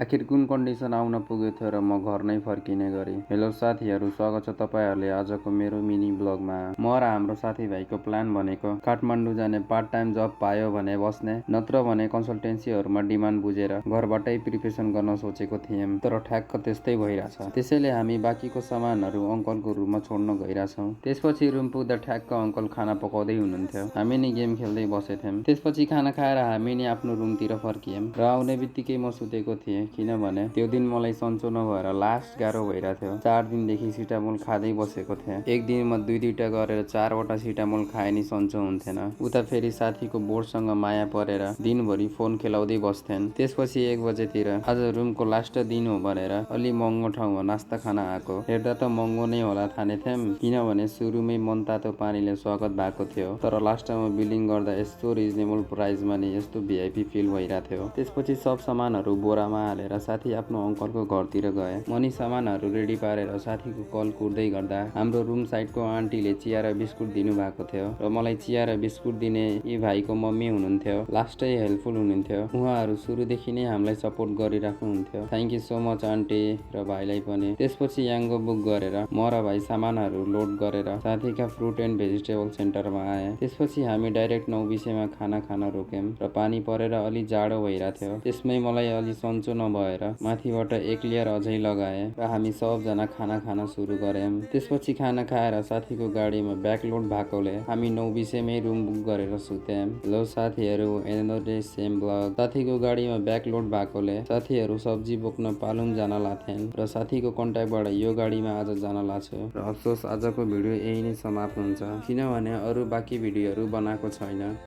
आखिर कुन कन्डिसन आउन पुग्यो थियो र म घर नै फर्किने गरी। हेलो साथीहरू, स्वागत छ तपाईँहरूले आजको मेरो मिनी ब्लगमा। म र हाम्रो साथीभाइको प्लान भनेको काठमाडौँ जाने, पार्ट टाइम जब पायो भने बस्ने, नत्र भने कन्सल्टेन्सीहरूमा डिमान्ड बुझेर घरबाटै प्रिपेरेसन गर्न सोचेको थियौँ। तर ठ्याक्क त्यस्तै भइरहेछ। त्यसैले हामी बाँकीको सामानहरू अङ्कलको रुममा छोड्न गइरहेछौँ। त्यसपछि रुम पुग्दा ठ्याक्क अङ्कल खाना पकाउँदै हुनुहुन्थ्यो। हामी नि गेम खेल्दै बसेथ्यौँ। त्यसपछि खाना खाएर हामी नि आफ्नो रुमतिर फर्कियौँ र आउने बित्तिकै म सुतेको थिएँ, किनभने त्यो दिन मलाई सन्चो नभएर लास्ट गाह्रो भइरहेको थियो। 4 दिनदेखि सिटामोल खाँदै बसेको थिएँ। एक दिनमा दुईटा गरेर 4वटा सिटामोल खाए नि सन्चो हुन्थेन। उता फेरि साथीको बोर्डसँग माया परेर दिनभरि फोन खेलाउँदै बस्थेँ। त्यसपछि 1 बजेतिर आज रुमको लास्ट दिन हो भनेर अलि महँगो ठाउँमा नास्ता खान आएको। हेर्दा त महँगो नै होला ठानेथ्यौँ, किनभने सुरुमै मनतातो पानीले स्वागत भएको थियो। तर लास्टमा बिलिङ गर्दा यस्तो रिजनेबल प्राइसमा नि यस्तो भिआइपी फिल भइरहेको थियो। त्यसपछि सब सामानहरू बोरामा हालेर साथी आफ्नो अङ्कलको घरतिर गए। मनी सामानहरू रेडी पारेर साथीको कल कुर्दै गर्दा हाम्रो रुम साइडको आन्टीले चिया र बिस्कुट दिनुभएको थियो र मलाई चिया र बिस्कुट दिने यी भाइको मम्मी हुनुहुन्थ्यो। लास्टै हेल्पफुल हुनुहुन्थ्यो। उहाँहरू सुरुदेखि नै हामीलाई सपोर्ट गरिराख्नुहुन्थ्यो। Thank you so much aunty र भाइलाई पनि। त्यसपछि याङ्गो बुक गरेर म र भाइ सामानहरू लोड गरेर साथीका फ्रुट एन्ड भेजिटेबल सेन्टरमा आए। त्यसपछि हामी डाइरेक्ट नौबिसेमा खाना खान रोक्यौँ र पानी परेर अलि जाडो भइरहेको थियो। त्यसमै मलाई अलि सन्चो नभएर माथिबाट 1 लेयर अझै लगाए र हामी सबजना खाना खान सुरु गर्यौँ। त्यसपछि खाना खाएर साथीको गाडीमा ब्याकलोड भएकोले हामी नौबिसेमै रुम बुक गरेर सुत्यौँ। हेलो साथीहरू, एनदर डे सेम ब्लग। साथीको गाडीमा ब्याकलोड भएकोले साथीहरू सब्जी बोक्न पालुङ जान लाथेन् र साथीको कन्ट्याक्टबाट यो गाडीमा आज जान लाग्छु। र अफसोस आजको भिडियो यही नै समाप्त हुन्छ, किनभने अरू बाँकी भिडियोहरू बनाएको छैन।